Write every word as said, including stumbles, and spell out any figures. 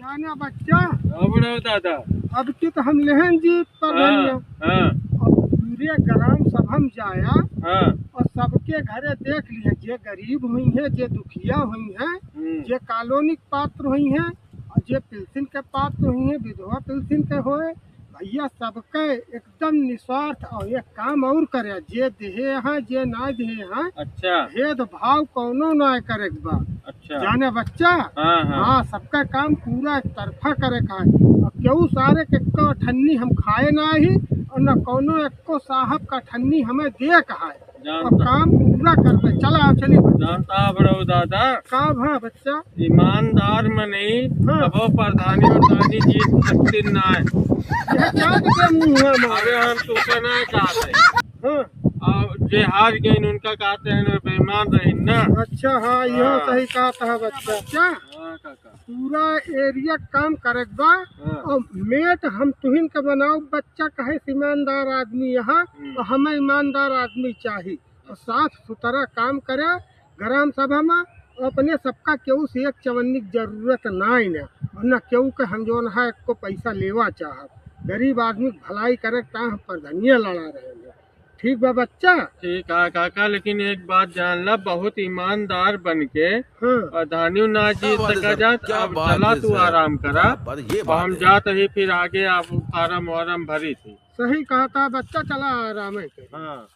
आना बच्चा। हाँ, बड़ो दादा। अब की तो हम लेहन जी प्रधानिया। हाँ, हाँ। अब पूरे ग्राम सभा में जाया हाँ। और सबके घरे देख लिया, जे गरीब हुई हैं, जे दुखिया हुई हैं, हम्म। जे कॉलोनी के पात्र हुई हैं और जे पेंशन के पात्र हुई हैं, विधवा पेंशन के होए, भैया सबके एकदम निस्वार्थ और एक काम और करे, जे देहे हैं, जे ना देहे हैं, अच्छा। भेदभाव कौनो ना करे के बा। अच्छा। जाने बच्चा? हाँ, हाँ। हाँ, सबका काम पूरा एक तरफा करे का है। अब केहू सारे के एक्को अठन्नी हम खाए ना ही और न कौनो एक्को साहब का अठन्नी हमें दे का है। जानता। अब काम पूरा करबे। चला, चली बच्चा। जानता बड़ो दादा। का भा बच्चा? ईमानदार मनई हाँ। कबो प्रधानी उरधानी जीत सकती ना है। ये क्या के मुंह है हमारे? अरे हम तो का ना कहते हैं। हाँ। और जे हार गए उनका कहते हैं ना बेईमान रही ना। अच्छा, हाँ, यह हाँ। सही कहता है बच्चा। क्या? हाँ, काका। पूरा एरिया काम करे के बा। हाँ। और मेट हम तुहिन के बनाओ बच्चा, कहे से ईमानदार आदमी यहाँ, हम्म। और हमें ईमानदार आदमी चाही। और साफ सुथरा काम करे ग्राम सभा में, और अपने सबका केहू से एक चवन्नी की जरूरत ना ही ना, और ना केहू के हम जौन है को पैसा लेवा चाहब। गरीब आदमी के भलाई करे के ताह हम प्रधानिया लड़ा रहे हैं। ठीक बा बच्चा? ठीक है काका, लेकिन एक बात जान ला, बहुत ईमानदार बन के हाँ। प्रधानियों ना जीत क्या बात है सका सर? जात, क्या अब बात चला है तू सर? आराम करा। क्या बात है? ये और बात हम है। जात ही फिर आगे आप फार्म वार्म भरी थी। सही कहता बच्चा, चला आराम है। हाँ।